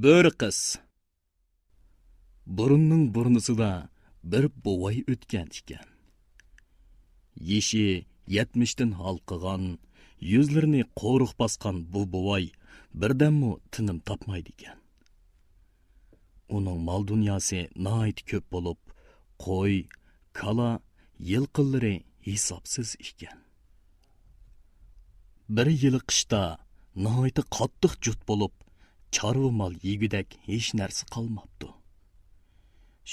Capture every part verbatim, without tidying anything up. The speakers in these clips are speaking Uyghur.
بۆرە قىز. بۇرۇننىڭ بۇرنىسىدا بىر بوۋاي ئۆتكەن ئىكەن. يېشى يەتمىشتىن ھالقىغان، يۈزلىرىنى قورۇق باسقان بۇ بوۋاي بىردەممۇ تىنىم تاپمايدىكەن. ئۇنىڭ مال-دۇنياسى ناھايىتى كۆپ بولۇپ، قوي، كالا، يىلقىلىرى ھېسابسىز ئىكەن. بىر يىلى قىشتا ناھايىتى قاتتىق جۇت بولۇپ، چارۋا مال يېگۈدەك ھېچ نەرسە قالماپتۇ.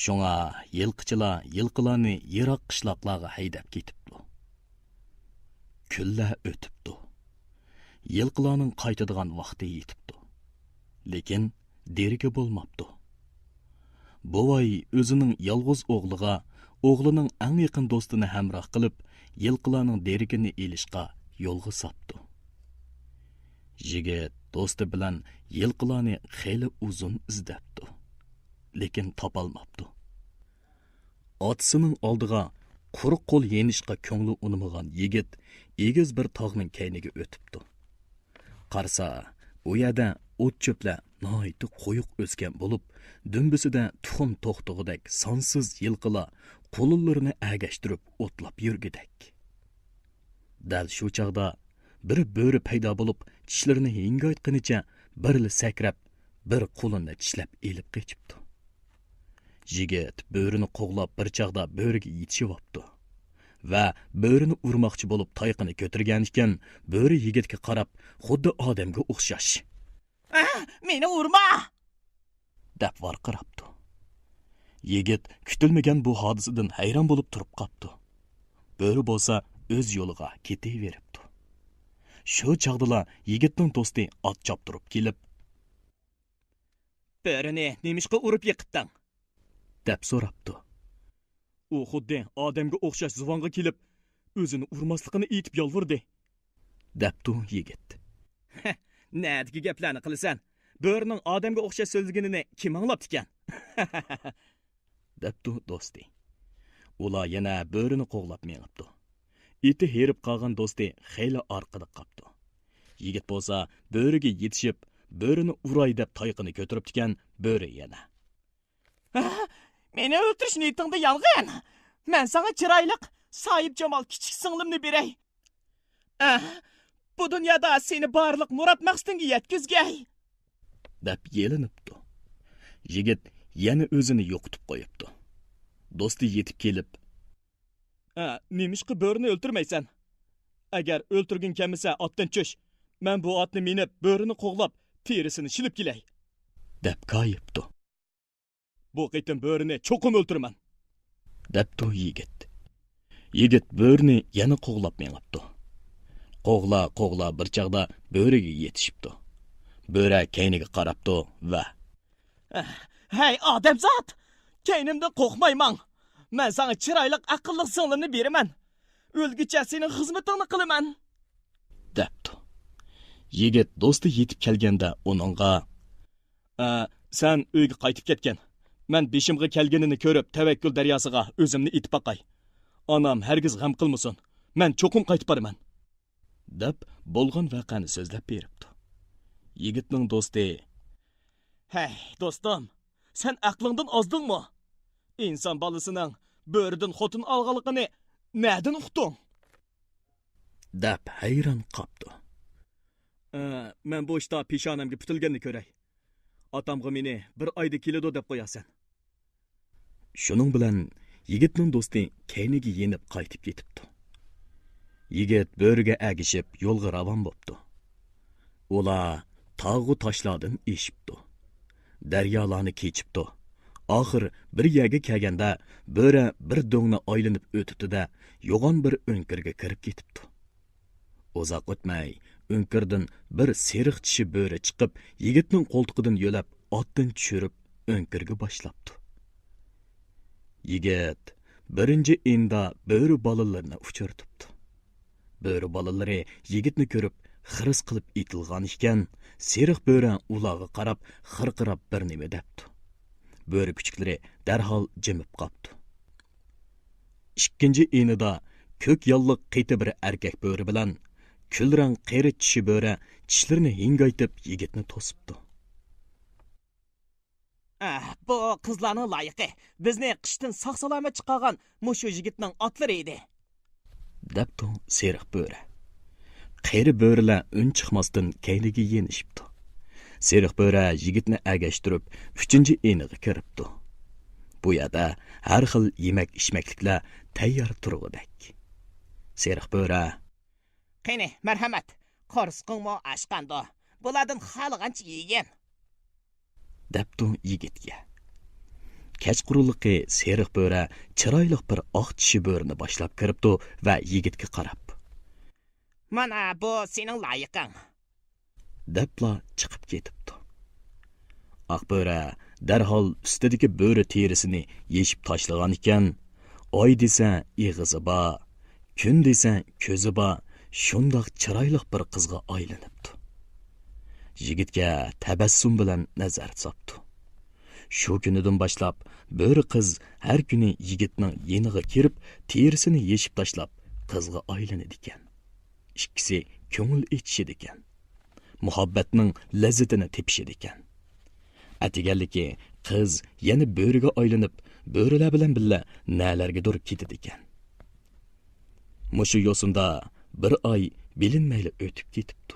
شۇڭا يىلقىچىلار يىلقىلارنى يىراق قىشلاقلارغا ھەيدەپ كېتىپتۇ. كۈنلەر ئۆتۈپتۇ. يىلقىلارنىڭ قايتىدىغان ۋاقتى يېتىپتۇ. لېكىن دېرىكى بولماپتۇ. بوۋاي ئۆزىنىڭ يالغۇز ئوغلىغا ئوغلىنىڭ ئەڭ يېقىن دوستىنى ھەمراھ قىلىپ، يىلقىلارنىڭ دېرىكىنى ئېلىشقا يولغا ساپتۇ. يىگىت دوستى بىلەن يىلقىلارنى خېلى ئۇزۇن ئىزدەپتۇ. لېكىن تاپالماپتۇ. ئاتىسىنىڭ ئالدىغا قۇرۇق قول يېنىشقا كۆڭلى ئۇنىمىغان يىگىت ئېگىز بىر تاغنىڭ كەينىگە ئۆتۈپتۇ. قارىسا، ئۇ يەردە ئوت-چۆپلەر ناھايىتى قويۇق ئۆسكەن بولۇپ، دۈمبىسىدە تۇخۇم توختىغۇدەك سانسىز يىلقىلار قۇلۇنلىرىنى ئەگەشتۈرۈپ ئوتلاپ يۈرگۈدەك. دەل شۇ چاغدا بىر بۆرە پەيدا بولۇپ، چىشلىرىنى ھىڭگايتقىنىچە بىرلا سەكرەپ، بىر قۇلۇننى چىشلەپ ئېلىپ قېچىپتۇ. يىگىت بۆرىنى قوغلاپ بىر چاغدا بۆرىگە يېتىشىۋاپتۇ ۋە بۆرىنى ئۇرماقچى بولۇپ تايىقىنى كۆتۈرگەنىكەن، بۆرە يىگىتكە قاراپ، خۇددى ئادەمگە ئوخشاش، «ئە، مېنى ئۇرما!» دەپ ۋارقىراپتۇ. يىگىت كۈتۈلمىگەن بۇ ھادىسىدىن ھەيران بولۇپ تۇرۇپ قاپتۇ. بۆرە بولسا ئۆز يولىغا كېتىۋېرىپتۇ. شۇ چاغدىلا يىگىتنىڭ دوستى ئات چاپتۇرۇپ كېلىپ، «بۆرىنى نېمىشقا ئۇرۇپ يىقىتتىڭ؟» دەپ سوراپتۇ. «ئۇ خۇددى ئادەمگە ئوخشاش زۇۋانغا كېلىپ، ئۆزىنى ئۇرماسلىقىنى ئېيتىپ يالۋۇردى.» دەپتۇ يىگىت. «نەدىكى گەپلەرنى قىلىسەن؟ بۆرىنىڭ ئادەمگە ئوخشاش سۆزلىگىنىنى كىم ئاڭلاپتىكەن؟» دەپتۇ دوستى. ئۇلار يەنە بۆرىنى قوغلاپ مېڭىپتۇ. ئېتى ھېرىپ قالغان دوستى خېلى ئارقىدا قاپتۇ. يىگىت بولسا بۆرىگە يېتىشىپ، بۆرىنى ئۇراي دەپ تايىقىنى كۆتۈرۈپتىكەن، بۆرە يەنە، «ھە، مېنى ئۆلتۈرۈش نىيىتىڭدە يانغىن! مەن ساڭا چىرايلىق، ساھىبجامال كىچىك سىڭلىمنى بېرەي. ئە، بۇ دۇنيادا سېنى بارلىق مۇراد مەقسىتىڭگە يەتكۈزگەي.» دەپ يېلىنىپتۇ. يىگىت يەنە ئۆزىنى يوقىتىپ قويۇپتۇ. دوستى يېتىپ كېلىپ، «ئە، نېمىشقا بۆرىنى ئۆلتۈرمەيسەن؟ ئەگەر ئۆلتۈرگۈڭ كەلمىسە، ئاتتىن چۈش. مەن بۇ ئاتنى مىنىپ، بۆرىنى قوغلاپ، تېرىسىنى شىلىپ كېلەي.» دەپ كايىپتۇ. «بۇ قېتىم بۆرىنى چوقۇم ئۆلتۈرىمەن.» دەپتۇ يىگىت. يىگىت بۆرىنى يەنە قوغلاپ مېڭىپتۇ. قوغلا، قوغلا بىر چاغدا بۆرىگە يېتىشىپتۇ. بۆرە كەينىگە قاراپتۇ ۋە، «ھەي، ئادەمزات! كەينىمدىن قورقماي ماڭ! مەن ساڭا چىرايلىق، ئەقىللىق سىڭلىمنى بېرىمەن. ئۆلگۈچە سېنىڭ خىزمىتىڭنى قىلىمەن.» دەپتۇ. يىگىت دوستى يېتىپ كەلگەندە ئۇنىڭغا، «ئە، سەن ئۆيگە قايتىپ كەتكىن. مەن بېشىمغا كەلگىنىنى كۆرۈپ، تەۋەككۈل دەرياسىغا ئۆزۈمنى ئېتىپ باقاي. ئانام ھەرگىز غەم قىلمىسۇن. مەن چوقۇم قايتىپ بارىمەن.» دەپ، بولغان ۋەقەنى سۆزلەپ بېرىپتۇ. يىگىتنىڭ دوستى، «ھەي، دوستۇم، سەن ئەقلىڭدىن ئازدىڭمۇ؟ ئىنسان بالىسىنىڭ بۆرىدىن خوتۇن ئالغانلىقىنى نەدىن ئۇقتۇڭ؟» دەپ ھەيران قاپتۇ. «ئە، مەن بۇ ئىشتا پېشانەمگە پۈتۈلگەننى كۆرەي. ئاتامغا مېنى بىر ئايدا كېلىدۇ دەپ قويارسەن.» شۇنىڭ بىلەن يىگىتنىڭ دوستى كەينىگە يېنىپ قايتىپ كېتىپتۇ. يىگىت بۆرىگە ئەگىشىپ يولغا راۋان بوپتۇ. ئۇلار تاغۇ تاشلاردىن ئېشىپتۇ. دەريالارنى كېچىپتۇ. ئاخىر بىر يەرگە كەلگەندە، بۆرە بىر دۆڭنى ئايلىنىپ ئۆتۈپتۇ-دە، يوغان بىر ئۆڭكۈرگە كىرىپ كېتىپتۇ. ئۇزاق ئۆتمەي، ئۆڭكۈردىن بىر سېرىق چىشى بۆرە چىقىپ، يىگىتنىڭ قولتۇقىدىن يۆلەپ، ئاتتىن چۈشۈرۈپ، ئۆڭكۈرگە باشلاپتۇ. يىگىت بىرىنچى ئېنىدا بۆرە بالىلىرىنى ئۇچرىتىپتۇ. بۆرە بالىلىرى يىگىتنى كۆرۈپ، خىرىس قىلىپ ئېتىلغان ئىكەن، سېرىق بۆرە ئۇلارغا قاراپ، خىرقىراپ بىر نېمە دەپتۇ. بۆرە كۈچۈكلىرى دەرھال جىمىپ قاپتۇ. ئىككىنچى ئېنىدا كۆك ياللىق قېتى بىر ئەركەك بۆرە بىلەن كۈلرەڭ قېرى چىشى بۆرە چىشلىرىنى ھىڭگايتىپ يىگىتنى توسۇپتۇ. ئەھ، بۇ قىزلارنىڭ لايىقى بىزنى قىشتىن ساق-سالامەت چىقارغان مۇشۇ يىگىتنىڭ ئاتلىرى ئىدى. دەپتۇ سېرىق بۆرە. قېرى بۆرىلەر ئۈن چىقماستىن كەينىگە يېنىشىپتۇ. سېرىق بۆرە يىگىتنى ئەگەشتۈرۈپ، ئۈچىنچى ئىنىغا كىرىپتۇ. بۇ يەردە ھەر خىل يېمەك-ئىچمەكلىكلەر تەييار تۇرغۇدەك. سېرىق بۆرە، قېنى، مەرھەمەت، قورسىقىڭمۇ ئاچقاندۇ، بۇلاردىن خالىغانچە يېگىن. دەپتۇ يىگىتكە. كەچقۇرۇنلۇقى سېرىق بۆرە چىرايلىق بىر ئاق چىشى بۆرىنى باشلاپ كىرىپتۇ ۋە يىگىتكە قاراپ، مانا بۇ سېنىڭ لايىقىڭ. دەپلا چىقىپ كېتىپتۇ. ئاق بۆرە دەرھال ئۈستىدىكى بۆرە تېرىسىنى يېشىپ تاشلىغانىكەن، ئاي دېسە ئېغىزى بار، كۈن دېسە كۆزى بار، شۇنداق چىرايلىق بىر قىزغا ئايلىنىپتۇ. يىگىتكە تەبەسسۇم بىلەن نەزەر ساپتۇ. شۇ كۈنىدىن باشلاپ بۆرە قىز ھەر كۈنى يىگىتنىڭ يېنىغا كىرىپ، تېرىسىنى يېشىپ تاشلاپ، قىزغا ئايلىنىدىكەن. ئىككىسى كۆڭۈل ئېچىشىدىكەن. مۇھەببەتنىڭ لەززىتىنى تېپىشىدىكەن. ئەتىگەنلىكى قىز يەنە بۆرىگە ئايلىنىپ، بۆرىلەر بىلەن بىللە نەلەرگىدۇر كېتىدىكەن. مۇشۇ يوسۇندا بىر ئاي بىلىنمەيلا ئۆتۈپ كېتىپتۇ.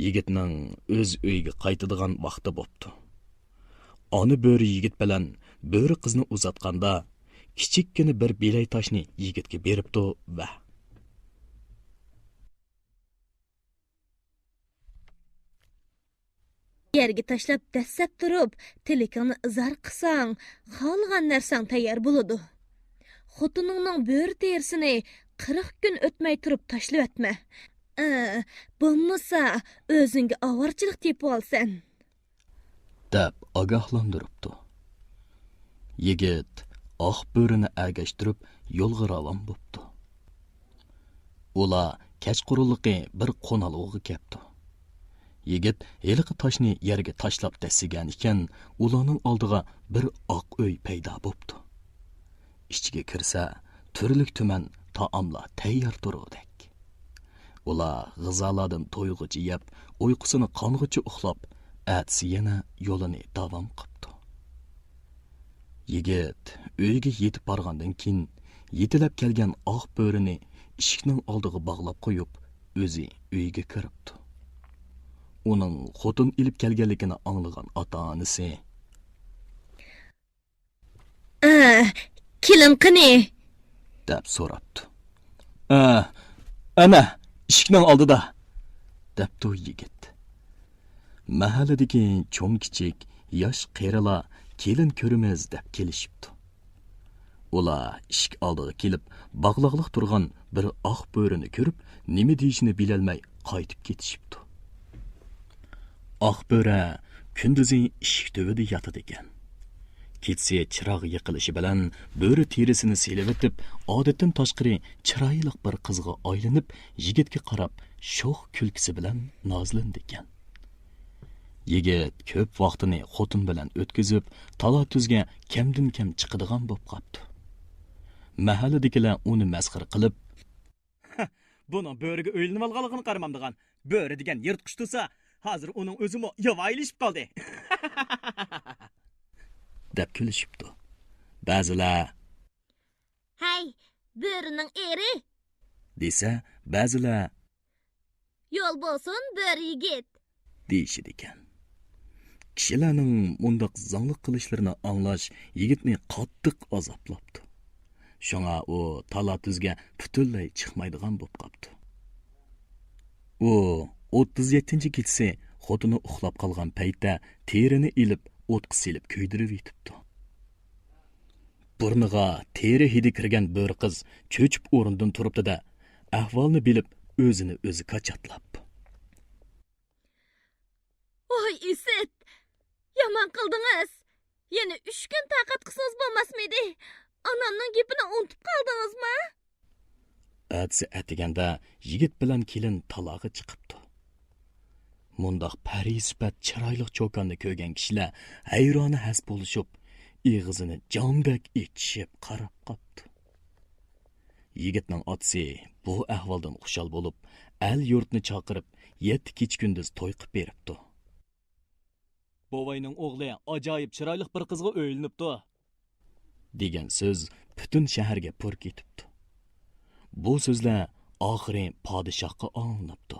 يىگىتنىڭ ئۆز ئۆيىگە قايتىدىغان ۋاقتى بوپتۇ. ئانا بۆرە يىگىت بىلەن بۆرە قىزنى ئۇزاتقاندا، كىچىككىنە بىر بىلەي تاشنى يىگىتكە بېرىپتۇ ۋە يەرگە تاشلاپ دەسسەپ تۇرۇپ، تىلىكىڭنى ئىزھار قىلساڭ، خالىغان نەرسەڭ تەييار بولىدۇ. خوتۇنۇڭنىڭ بۆرە تېرىسىنى قىرىق كۈن ئۆتمەي تۇرۇپ تاشلىۋەتمە. ئە، بولمىسا، ئۆزۈڭگە ئاۋارىچىلىق تېپىۋالىسەن. دەپ ئاگاھلاندۇرۇپتۇ. يىگىت ئاق بۆرىنى ئەگەشتۈرۈپ يولغا راۋان بوپتۇ. ئۇلار كەچقۇرۇنلۇقى بىر قونالغۇغا كەپتۇ. يىگىت ھېلىقى تاشنى يەرگە تاشلاپ دەسسىگەنىكەن، ئۇلارنىڭ ئالدىغا بىر ئاق ئۆي پەيدا بوپتۇ. ئىچىگە كىرسە، تۈرلۈك تۈمەن تائاملار تەييار تۇرغۇدەك. ئۇلار غىزالاردىن تويغۇچە يەپ، ئۇيقۇسىنى قانغۇچە ئۇخلاپ، ئەتىسى يەنە يولىنى داۋام قىپتۇ. يىگىت ئۆيىگە يېتىپ بارغاندىن كېيىن، يېتىلەپ كەلگەن ئاق بۆرىنى ئىشىكنىڭ ئالدىغا باغلاپ قويۇپ، ئۆزى ئۆيىگە كىرىپتۇ. ئۇنىڭ خوتۇن ئېلىپ كەلگەنلىكىنى ئاڭلىغان ئاتا-ئانىسى، ئە، كېلىن قېنى؟ دەپ سوراپتۇ. ئە، ئەنە، ئىشىكنىڭ ئالدىدا، دەپتۇ يىگىت. مەھەللىدىكى چوڭ-كىچىك، ياش-قېرىلار كېلىن كۆرىمىز دەپ كېلىشىپتۇ. ئۇلار ئىشىك ئالدىغا كېلىپ، باغلاقلىق تۇرغان بىر ئاق بۆرىنى كۆرۈپ، نېمە دېيىشىنى بىلەلمەي قايتىپ كېتىشىپتۇ. ئاق بۆرە كۈندۈزى ئىشىك تۈۋىدە ياتىدىكەن. كېچىسى چىراغ يېقىلىشى بىلەن بۆرە تېرىسىنى سېلىۋېتىپ، ئادەتتىن تاشقىرى چىرايلىق بىر قىزغا ئايلىنىپ، يىگىتكە قاراپ شوخ كۈلكىسى بىلەن نازلىنىدىكەن. يىگىت كۆپ ۋاقتىنى خوتۇن بىلەن ئۆتكۈزۈپ، تالا-تۈزگە كەمدىن-كەم چىقىدىغان بوپ قاپتۇ. مەھەللىدىكىلەر ئۇنى مەسخىرە قىلىپ، بۇنىڭ بۆرىگە ئۆيلىنىۋالغانلىقىنى قارىمامدىغان، بۆرە دېگەن يىرتقۇچ تۇرسا، ھازىر ئۇنىڭ ئۆزىمۇ ياۋايىلىشىپ قالدى، دەپ كۈلۈشۈپتۇ. بەزىلەر، ھەي، بۆرىنىڭ ئېرى! دېسە، بەزىلەر، يول بولسۇن، بۆرە يىگىت! دېيىشىدىكەن. كىشىلەرنىڭ مۇنداق زاڭلىق قىلىشلىرىنى ئاڭلاش يىگىتنى قاتتىق ئازابلاپتۇ. شۇڭا ئۇ تالا-تۈزگە پۈتۈنلەي چىقمايدىغان بوپ قاپتۇ. ئۇ ئوتتۇز يەتتىنچى كېچىسى خوتۇنى ئۇخلاپ قالغان پەيتتە تېرىنى ئېلىپ ئوتقا سېلىپ كۆيدۈرۈۋېتىپتۇ. بۇرنىغا تېرە ھىدى كىرگەن بۆرە قىز چۆچۈپ ئورنىدىن تۇرۇپتۇ-دە، ئەھۋالنى بىلىپ، ئۆزىنى ئۆزى كاچاتلاپ، ۋاي ئىسىت! يامان قىلدىڭىز! يەنە ئۈچ كۈن تاقەت قىلسىڭىز بولماسمىدى؟ ئانامنىڭ گېپىنى ئۇنتۇپ قالدىڭىزمۇ؟ ئەتىسى ئەتىگەندە يىگىت بىلەن كېلىن تالاغا چىقىپتۇ. مۇنداق پەرىسۈپەت چىرايلىق چوكاننى كۆرگەن كىشىلەر ھەيرانە ھەس بولۇشۇپ، ئېغىزىنى جامدەك ئېچىشىپ قاراپ قاپتۇ. يىگىتنىڭ ئاتىسى بۇ ئەھۋالدىن خۇشال بولۇپ، ئەل-يۇرتنى چاقىرىپ، يەتتە كېچە-كۈندۈز توي قىپ بېرىپتۇ. بوۋاينىڭ ئوغلى ئاجايىپ چىرايلىق بىر قىزغا ئۆيلىنىپتۇ» دېگەن سۆز پۈتۈن شەھەرگە پۇر كېتىپتۇ. بۇ سۆزلەر ئاخىرى پادىشاھقا ئاڭلىنىپتۇ.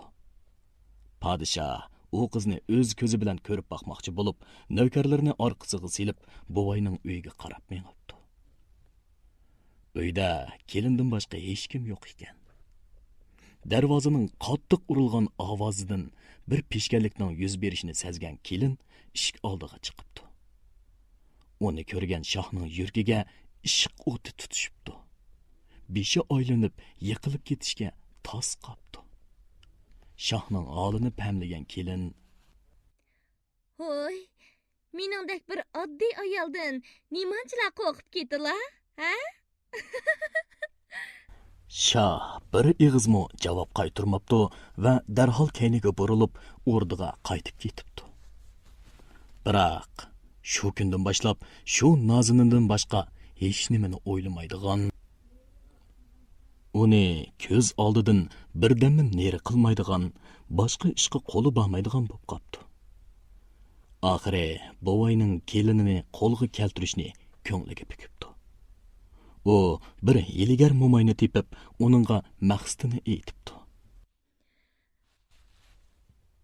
پادىشاھ ئۇ قىزنى ئۆز كۆزى بىلەن كۆرۈپ باقماقچى بولۇپ، نۆكەرلىرىنى ئارقىسىغا سېلىپ، بوۋاينىڭ ئۆيىگە قاراپ مېڭىپتۇ. ئۆيدە كېلىندىن باشقا ھېچكىم يوق ئىكەن. دەرۋازىنىڭ قاتتىق ئۇرۇلغان ئاۋازىدىن بىر پېشكەللىكنىڭ يۈز بېرىشىنى سەزگەن كېلىن ئىشىك ئالدىغا چىقىپتۇ. ئۇنى كۆرگەن شاھنىڭ يۈرىكىگە ئىشق ئوتى تۇتۇشۇپتۇ. بېشى ئايلىنىپ، يىقىلىپ كېتىشكە تاس قاپتۇ. شاھنىڭ ھالىنى پەملىگەن كېلىن: «ھوي، مېنىڭدەك بىر ئاددىي ئايالدىن نېمانچىلار قورقۇپ كېتىلا، ھە؟» شاھ بىر ئېغىزمۇ جاۋاب قايتۇرماپتۇ ۋە دەرھال كەينىگە بۇرۇلۇپ، ئوردىغا قايتىپ كېتىپتۇ. بىراق، شۇ كۈندىن باشلاپ شۇ نازىنىندىن باشقا ھېچنېمىنى ئويلىمايدىغان، ئۇنى كۆز ئالدىدىن بىردەممۇ نېرى قىلمايدىغان، باشقا ئىشقا قولى بارمايدىغان بولۇپ قاپتۇ. ئاخىرى بوۋاينىڭ كېلىنىنى قولغا كەلتۈرۈشنى كۆڭلىگە پۈكۈپتۇ. ئۇ بىر ھىيلىگەر موماينى تېپىپ، ئۇنىڭغا مەقسىتىنى ئېيتىپتۇ.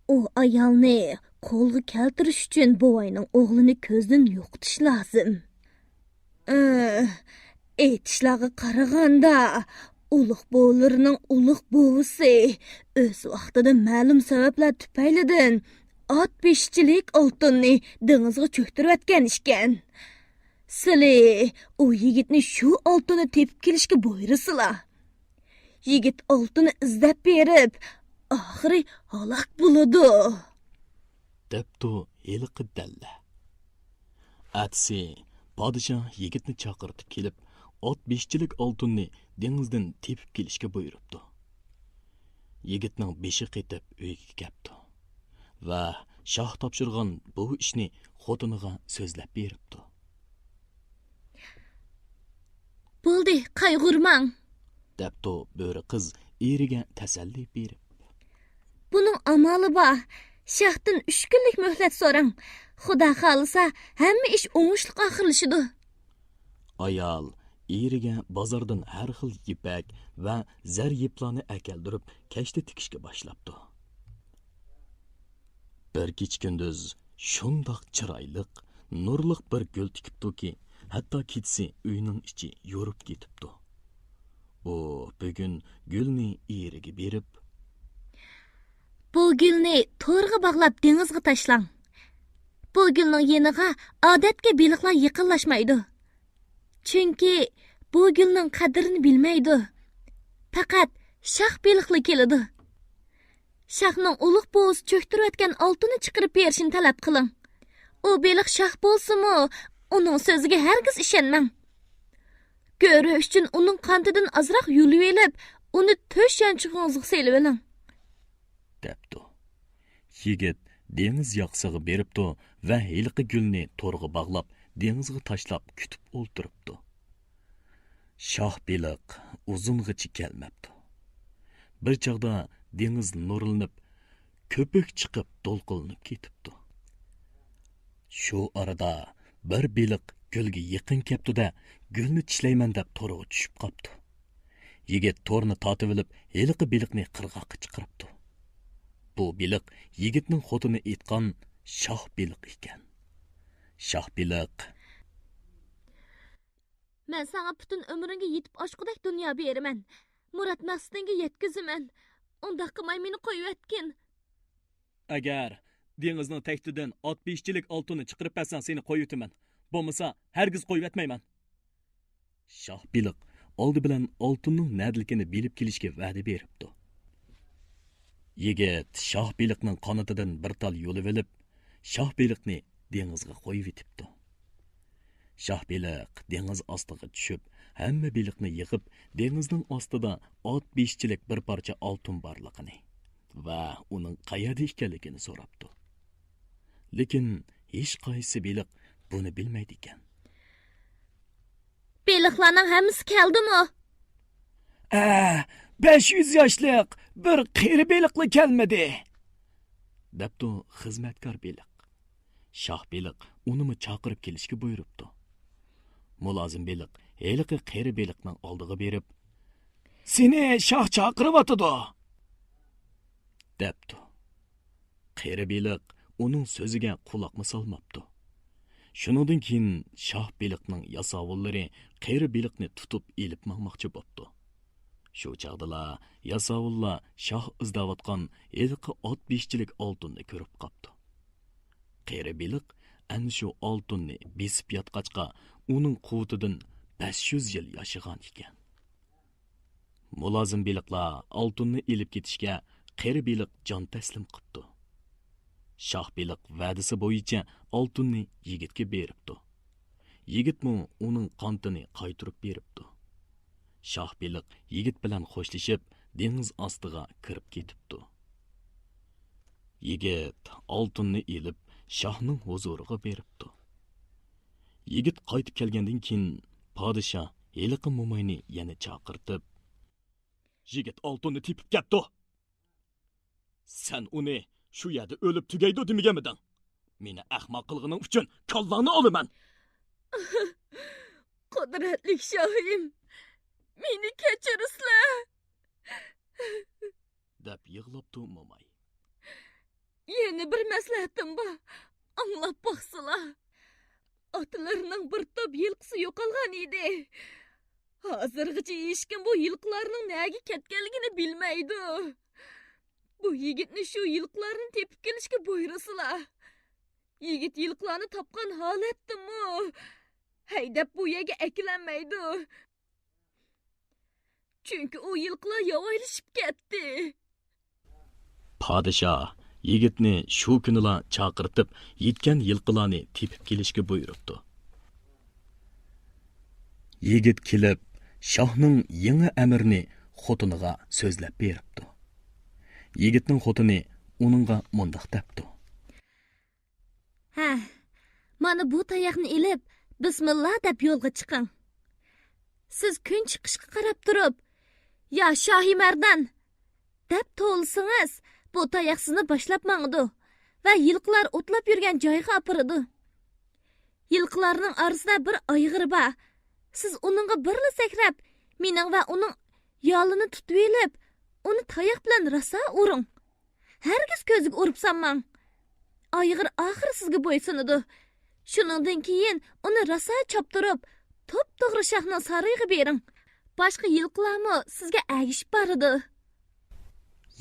«ئۇ ئايالنى قولغا كەلتۈرۈش ئۈچۈن بوۋاينىڭ ئوغلىنى كۆزدىن يوقىتىش لازىم. ئېيتىشلارغا قارىغاندا، ئۇلۇغ بوۋىلىرىنىڭ ئۇلۇغ بوۋىسى ئۆز ۋاقتىدا مەلۇم سەۋەبلەر تۈپەيلىدىن ئات بېشىچىلىك ئالتۇننى دېڭىزغا چۆكتۈرۈۋەتكەن ئىكەن. سىلى ئۇ يىگىتنى شۇ ئالتۇننى تېپىپ كېلىشكە بۇيرۇسىلا. يىگىت ئالتۇننى ئىزدەپ بېرىپ، ئاخىرى ھالاك بولىدۇ»، دەپتۇ ھېلىقى دەللە. ئەتىسى پادىشاھ يىگىتنى چاقىرتىپ كېلىپ، ئات بېشىچىلىك ئالتۇننى دېڭىزدىن تېپىپ كېلىشكە بۇيرۇپتۇ. يىگىتنىڭ بېشى قېتىپ ئۆيىگە كەپتۇ ۋە شاھ تاپشۇرغان بۇ ئىشنى خوتۇنىغا سۆزلەپ بېرىپتۇ. «بولدى، قايغۇرماڭ»، دەپتۇ بۆرە قىز ئېرىگە تەسەللى بېرىپ. «بۇنىڭ ئامالى بار. شاھتىن ئۈچ كۈنلۈك مۆھلەت سوراڭ. خۇدا خالىسا، ھەممە ئىش ئوڭۇشلۇق ئاخىرلىشىدۇ.» ئايال ئېرىگە بازاردىن ھەر خىل يىپەك ۋە زەر يىپلارنى ئەكەلدۈرۈپ، كەشتە تىكىشكە باشلاپتۇ. بىر كېچە-كۈندۈز شۇنداق چىرايلىق، نۇرلۇق بىر گۈل تىكىپتۇكى، ھەتتا كېچىسى ئۆينىڭ ئىچى يورۇپ كېتىپتۇ. ئۇ بۈگۈن گۈلنى ئېرىگە بېرىپ، «بۇ گۈلنى تورغا باغلاپ دېڭىزغا تاشلاڭ. بۇ گۈلنىڭ يېنىغا ئادەتتىكى بېلىقلار يېقىنلاشمايدۇ. چۈنكى بۇ گۈلنىڭ قەدرىنى بىلمەيدۇ. پەقەت شاھ بېلىقلا كېلىدۇ. شاھنىڭ ئۇلۇغ بوۋىسى چۆكتۈرۈۋەتكەن ئالتۇننى چىقىرىپ بېرىشىنى تەلەپ قىلىڭ. ئۇ بېلىق شاھ بولسىمۇ، ئۇنىڭ سۆزىگە ھەرگىز ئىشەنمەڭ. گۆرۈ ئۈچۈن ئۇنىڭ قانىتىدىن ئازراق يۇلۇۋېلىپ، ئۇنى تۆش يانچۇقىڭىزغا سېلىۋېلىڭ.» دەپتۇ. يىگىت دېڭىز ياقىسىغا بېرىپتۇ ۋە ھېلىقى گۈلنى تورغا باغلاپ، دېڭىزغا تاشلاپ كۈتۈپ ئولتۇرۇپتۇ. شاھ بېلىق ئۇزۇنغىچە كەلمەپتۇ. بىر چاغدا دېڭىز نۇرلىنىپ، كۆپۈك چىقىپ دولقۇنلىنىپ كېتىپتۇ. شۇ ئارىدا بىر بېلىق گۈلگە يېقىن كەپتۇ-دە، گۈلنى چىشلەيمەن دەپ تورغا چۈشۈپ قاپتۇ. يىگىت تورنى تارتىۋېلىپ، ھېلىقى بېلىقنى قىرغاققا چىقىرىپتۇ. بۇ بېلىق يىگىتنىڭ خوتۇنى ئېيتقان شاھ بېلىق ئىكەن. شاھ بېلىق: «مەن ساڭا پۈتۈن ئۆمرۈڭگە يېتىپ ئاشقۇدەك دۇنيا بېرىمەن. مۇراد مەقسىتىڭگە يەتكۈزىمەن. ئۇنداق قىلماي مېنى قويۇۋەتكىن.» «ئەگەر دېڭىزنىڭ تەكتىدىن ئات بېشىچىلىك ئالتۇننى چىقىرىپ بەرسەڭ، سېنى قويۇۋېتىمەن. بولمىسا، ھەرگىز قويۇۋەتمەيمەن.» شاھ بېلىق ئالدى بىلەن ئالتۇننىڭ نەدىلىكىنى بىلىپ كېلىشكە ۋەدە بېرىپتۇ. يىگىت شاھ بېلىقنىڭ قانىتىدىن بىر تال يۇلۇۋېلىپ، شاھ بېلىقنى دېڭىزغا قويۇۋېتىپتۇ. شاھ بېلىق دېڭىز ئاستىغا چۈشۈپ، ھەممە بېلىقنى يىغىپ، دېڭىزنىڭ ئاستىدا ئات بېشىچىلىك بىر پارچە ئالتۇن بارلىقىنى ۋە ئۇنىڭ قەيەردە ئىكەنلىكىنى سوراپتۇ. لېكىن ھېچقايسى بېلىق بۇنى بىلمەيدىكەن. «بېلىقلارنىڭ ھەممىسى كەلدىمۇ؟» «ئە، بەش يۈز ياشلىق بىر قېرى بېلىقلا كەلمىدى.» دەپتۇ خىزمەتكار بېلىق. شاھ بېلىق ئۇنىمۇ چاقىرىپ كېلىشكە بۇيرۇپتۇ. مۇلازىم بېلىق ھېلىقى قېرى بېلىقنىڭ ئالدىغا بېرىپ، «سېنى شاھ چاقىرىۋاتىدۇ!» دەپتۇ. قېرى بېلىق ئۇنىڭ سۆزىگە قۇلاقمۇ سالماپتۇ. شۇنىڭدىن كېيىن شاھ بېلىقنىڭ ياساۋۇللىرى قېرى بېلىقنى تۇتۇپ ئېلىپ ماڭماقچى بوپتۇ. شۇ چاغدىلا ياساۋۇللار شاھ ئىزدەۋاتقان ھېلىقى ئات بېشىچىلىك ئالتۇننى كۆرۈپ قاپتۇ. قېرى بېلىق ئەنە شۇ ئالتۇننى بېسىپ ياتقاچقا، ئۇنىڭ قۇۋۋىتىدىن بەش يۈز يىل ياشىغان ئىكەن. مۇلازىم بېلىقلار ئالتۇننى ئېلىپ كېتىشكە، قېرى بېلىق جان تەسلىم قىپتۇ. شاھ بېلىق ۋەدىسى بويىچە ئالتۇننى يىگىتكە بېرىپتۇ. يىگىتمۇ ئۇنىڭ قانىتىنى قايتۇرۇپ بېرىپتۇ. شاھ بېلىق يىگىت بىلەن خوشلىشىپ، دېڭىز ئاستىغا كىرىپ كېتىپتۇ. يىگىت ئالتۇننى ئېلىپ، شاھنىڭ ھۇزۇرىغا بېرىپتۇ. يىگىت قايتىپ كەلگەندىن كېيىن، پادىشاھ ھېلىقى موماينى يەنە چاقىرتىپ، «يىگىت ئالتۇننى تېپىپ كەپتۇ! سەن ئۇنى شۇ يەردە ئۆلۈپ تۈگەيدۇ دېمىگەنمىدىڭ؟ مېنى ئەخمەق قىلغىنىڭ ئۈچۈن كاللاڭنى ئالىمەن!» «قۇدرەتلىك شاھىم، مېنى كەچۈرىسىلە!» دەپ يىغلاپتۇ موماي. «يەنە بىر مەسلىھەتىم بار، ئاڭلاپ باقسىلا. ئاتىلىرىنىڭ بىر توپ يىلقىسى يوقالغان ئىدى. ھازىرغىچە ھېچكىم بۇ يىلقىلارنىڭ نەگە كەتكەنلىكىنى بىلمەيدۇ. بۇ يىگىتنى شۇ يىلقىلارنى تېپىپ كېلىشكە بۇيرۇسىلا. يىگىت يىلقىلارنى تاپقان ھالەتتىمۇ ھەيدەپ بۇ يەرگە ئەكېلەلمەيدۇ. چۈنكى ئۇ يىلقىلار ياۋايلىشىپ كەتتى.» پادىشاھ يىگىتنى شۇ كۈنىلا چاقىرتىپ، يىتكەن يىلقىلارنى تېپىپ كېلىشكە بۇيرۇپتۇ. يىگىت كېلىپ، شاھنىڭ يېڭى ئەمرىنى خوتۇنىغا سۆزلەپ بېرىپتۇ. يىگىتنىڭ خوتۇنى ئۇنىڭغا مۇنداق دەپتۇ: «ھە، مانا بۇ تاياقنى ئېلىپ، بىسمىللا دەپ يولغا چىقىڭ. سىز كۈن چىقىشقا قاراپ تۇرۇپ، يا شاھى مەردان دەپ توۋلىسىڭىز، بۇ تاياق سىزنى باشلاپ ماڭىدۇ ۋە يىلقىلار ئوتلاپ يۈرگەن جايغا ئاپىرىدۇ. يىلقىلارنىڭ ئارىسىدا بىر ئايغىر بار. سىز ئۇنىڭغا بىرلا سەكرەپ، مېنىڭ ۋە ئۇنىڭ يالىنى تۇتۇۋېلىپ، ئۇنى تاياق بىلەن راسا ئۇرۇڭ. ھەرگىز كۆزىگە ئۇرۇپ سالماڭ. ئايغىر ئاخىر سىزگە بويسۇنىدۇ. شۇنىڭدىن كېيىن ئۇنى راسا چاپتۇرۇپ، توپتوغرا شاھنىڭ سارىيىغا بېرىڭ. باشقا يىلقىلارمۇ سىزگە ئەگىشىپ بارىدۇ.»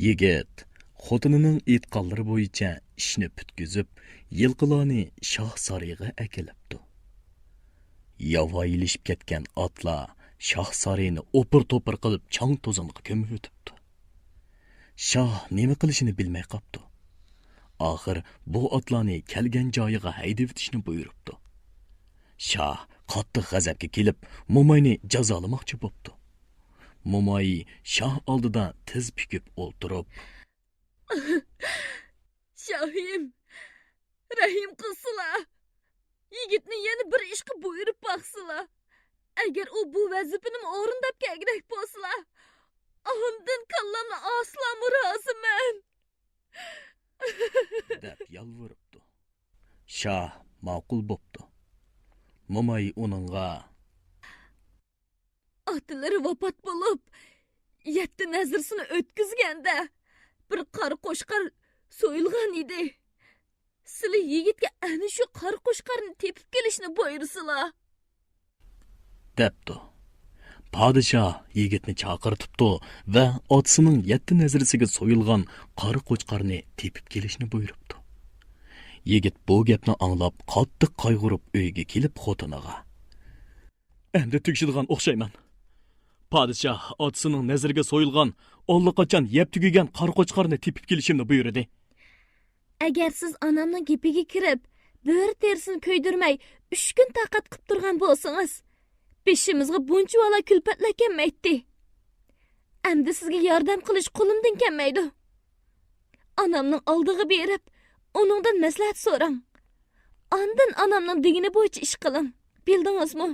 يىگىت خوتۇنىنىڭ ئېيتقانلىرى بويىچە ئىشنى پۈتكۈزۈپ، يىلقىلارنى شاھ سارىيىغا ئەكېلىپتۇ. ياۋايىلىشىپ كەتكەن ئاتلار شاھ سارىيىنى ئوپۇر-توپۇر قىلىپ، چاڭ-توزانغا كۆمۈۋېتىپتۇ. شاھ نېمە قىلىشىنى بىلمەي قاپتۇ. ئاخىر بۇ ئاتلارنى كەلگەن جايىغا ھەيدىۋېتىشنى بۇيرۇپتۇ. شاھ قاتتىق غەزەپكە كېلىپ، موماينى جازالىماقچى بوپتۇ. موماي شاھ ئالدىدا تىز پۈكۈپ ئولتۇرۇپ: «شاھىم، رەھىم قىلسىلا، يىگىتنى يەنە بىر ئىشقا بۇيرۇپ باقسىلا. ئەگەر ئۇ بۇ ۋەزىپىنىمۇ ئورۇنداپ كەلگۈدەك بولسىلا، ئاندىن كاللامنى ئالسىلامۇ رازىمەن.» دەپ يالۋۇرۇپتۇ. شاھ ماقۇل بوپتۇ. موماي ئۇنىڭغا: «ئاتىلىرى ۋاپات بولۇپ، يەتتە نەزىرىسىنى ئۆتكۈزگەندە، بىر قارا قوچقار سويۇلغان ئىدى. سىلى يىگىتكە ئەنە شۇ قارا قوچقارنى تېپىپ كېلىشنى بۇيرۇسىلا.» دەپتۇ. پادىشاھ يىگىتنى چاقىرتىپتۇ ۋە ئاتىسىنىڭ يەتتە نەزىرىسىگە سويۇلغان قارا قوچقارنى تېپىپ كېلىشنى بۇيرۇپتۇ. يىگىت بۇ گەپنى ئاڭلاپ، قاتتىق قايغۇرۇپ، ئۆيگە كېلىپ خوتۇنىغا: «ئەمدى تۈگىشىدىغان ئوخشايمەن. پادىشاھ ئاتىسىنىڭ نەزىرىگە سويۇلغان، ئاللىقاچان يەپ تۈگىگەن قارا قوچقارنى تېپىپ كېلىشىمنى بۇيرۇدى.» «ئەگەر سىز ئانامنىڭ گېپىگە كىرىپ، بۆرە تېرىسىنى كۆيدۈرمەي، ئۈچ كۈن تاقەت قىپ تۇرغان بولسىڭىز، بېشىمىزغا بۇنچىۋالا كۈلپەتلەر كەلمەيتتى. ئەمدى سىزگە ياردەم قىلىش قولۇمدىن كەلمەيدۇ. ئانامنىڭ ئالدىغا بېرىپ، ئۇنىڭدىن مەسلىھەت سوراڭ. ئاندىن ئانامنىڭ دېگىنى بويىچە ئىش قىلىڭ. بىلدىڭىزمۇ؟»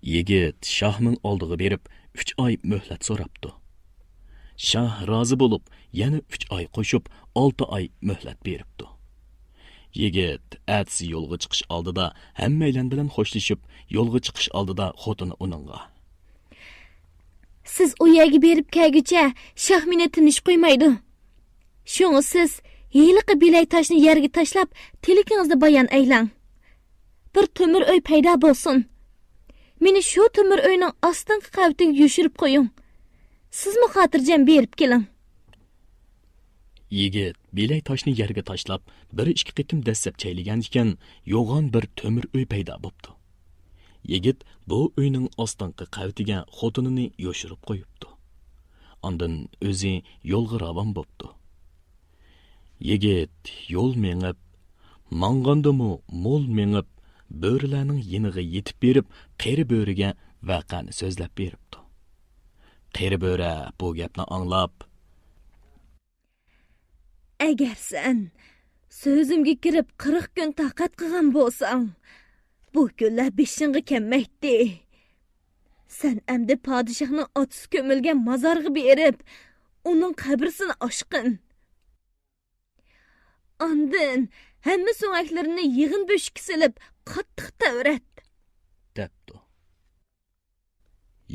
يىگىت شاھنىڭ ئالدىغا بېرىپ، ئۈچ ئاي مۆھلەت سوراپتۇ. شاھ رازى بولۇپ، يەنە ئۈچ ئاي قوشۇپ، ئالتە ئاي مۆھلەت بېرىپتۇ. يىگىت ئەتىسى يولغا چىقىش ئالدىدا ھەممەيلەن بىلەن خوشلىشىپ، يولغا چىقىش ئالدىدا خوتۇنى ئۇنىڭغا: سىز ئۇ يەرگە بېرىپ كەلگۈچە شاھ مېنى تىنچ قويمايدۇ. شۇڭا سىز ھېلىقى بىلەي تاشنى يەرگە تاشلاپ، تىلىكىڭىزنى بايان ئەيلەڭ. بىر تۆمۈر ئۆي پەيدا بولسۇن. مېنى شۇ تۆمۈر ئۆينىڭ ئاستىنقى قەۋىتىگە يوشۇرۇپ قويۇڭ. سىزمۇ خاتىرجەم بېرىپ كېلىڭ. يىگىت بىلەي تاشنى يەرگە تاشلاپ، بىر ئىككى قېتىم دەسسەپ چەيلىگەن ئىكەن، يوغان بىر تۆمۈر ئۆي پەيدا بوپتۇ. يىگىت بۇ ئۆينىڭ ئاستىنقى قەۋىتىگە خوتۇنىنى يوشۇرۇپ قويۇپتۇ. ئاندىن ئۆزى يولغا راۋان بوپتۇ. يىگىت يول مېڭىپ، ماڭغاندىمۇ مول مېڭىپ، بۆرىلەرنىڭ يېنىغا يېتىپ بېرىپ، قېرى بۆرىگە ۋەقەنى سۆزلەپ بېرىپتۇ. قېرى بۆرە بۇ گەپنى ئاڭلاپ: ئەگەر سەن سۆزۈمگە كىرىپ قىرىق كۈن تاقەت قىلغان بولساڭ، بۇ كۈنلەر بېشىڭغا كەلمەيتتى. سەن ئەمدى پادىشاھنىڭ ئاتىسى كۆمۈلگەن مازارغا بېرىپ، ئۇنىڭ قەبرىسىنى ئاچقىن. ئاندىن ھەممە سۆڭەكلىرىنى يىغىن بۆشۈككە سېلىپ، قاتتىق تەۋرەت، دەپتۇ.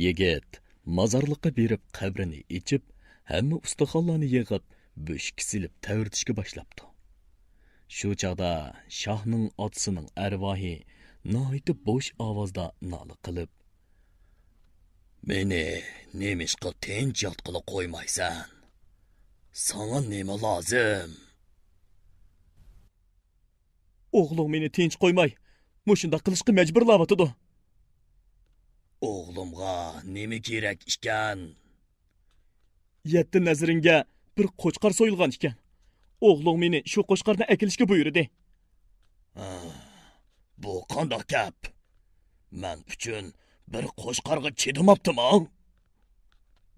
يىگىت مازارلىققا بېرىپ قەبرىنى ئېچىپ، ھەممە ئۇستىخانلارنى يىغىپ، بۆشۈككە سېلىپ تەۋرىتىشكە باشلاپتۇ. شۇ چاغدا شاھنىڭ ئاتىسىنىڭ ئەرۋاھى ناھايىتى بوش ئاۋازدا نالە قىلىپ: مېنى نېمىشقا تىنچ ياتقىلى قويمايسەن؟ ساڭا نېمە لازىم؟ ئوغلۇڭ مېنى تىنچ قويماي، مۇشۇنداق قىلىشقا مەجبۇرلاۋاتىدۇ. ئوغلۇمغا نېمە كېرەك ئىكەن؟ يەتتە نەزىرىڭگە بىر قوچقار سويۇلغان ئىكەن. ئوغلۇڭ مېنى شۇ قوچقارنى ئەكېلىشكە بۇيرۇدى. ھە، بۇ قانداق گەپ؟ مەن ئۈچۈن بىر قوچقارغا چىدىماپتىما؟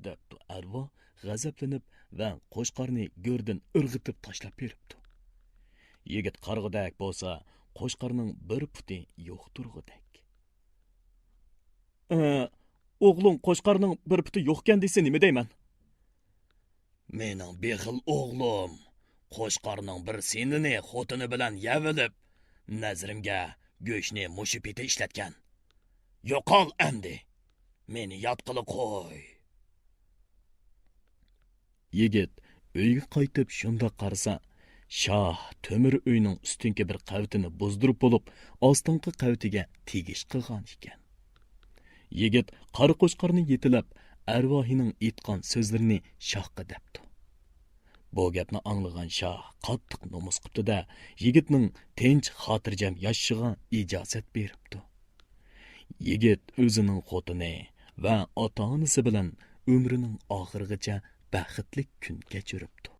دەپتۇ ئەرۋا غەزەپلىنىپ ۋە قوچقارنى گۆردىن ئىرغىتىپ تاشلاپ بېرىپتۇ. يىگىت قارىغۇدەك بولسا، قوچقارنىڭ بىر پۇتى يوق تۇرغۇدەك. ئە، ئوغلۇڭ قوچقارنىڭ بىر پۇتى يوقكەن دېسە نېمە دەيمەن؟ مېنىڭ بېخىل ئوغلۇم قوچقارنىڭ بىر سىنىنى خوتۇنى بىلەن يەۋېلىپ، نەزىرىمگە گۆشنى مۇشۇ پېتى ئىشلەتكەن. يوقال ئەمدى، مېنى ياتقىلى قوي. يىگىت ئۆيگە قايتىپ شۇنداق قارىسا، شاھ تۆمۈر ئۆينىڭ ئۈستۈنكى بىر قەۋىتىنى بۇزدۇرۇپ بولۇپ، ئاستىنقى قەۋىتىگە تېگىش قىلغان ئىكەن. يىگىت قارا قوچقارنى يېتىلەپ، ئەرۋاھىنىڭ ئېيتقان سۆزلىرىنى شاھقا دەپتۇ. بۇ گەپنى ئاڭلىغان شاھ قاتتىق نومۇس قىپتۇ-دە، يىگىتنىڭ تىنچ، خاتىرجەم ياشىشىغا ئىجازەت بېرىپتۇ. يىگىت ئۆزىنىڭ خوتۇنى ۋە ئاتا-ئانىسى بىلەن ئۆمرىنىڭ ئاخىرىغىچە بەختلىك كۈن كەچۈرۈپتۇ.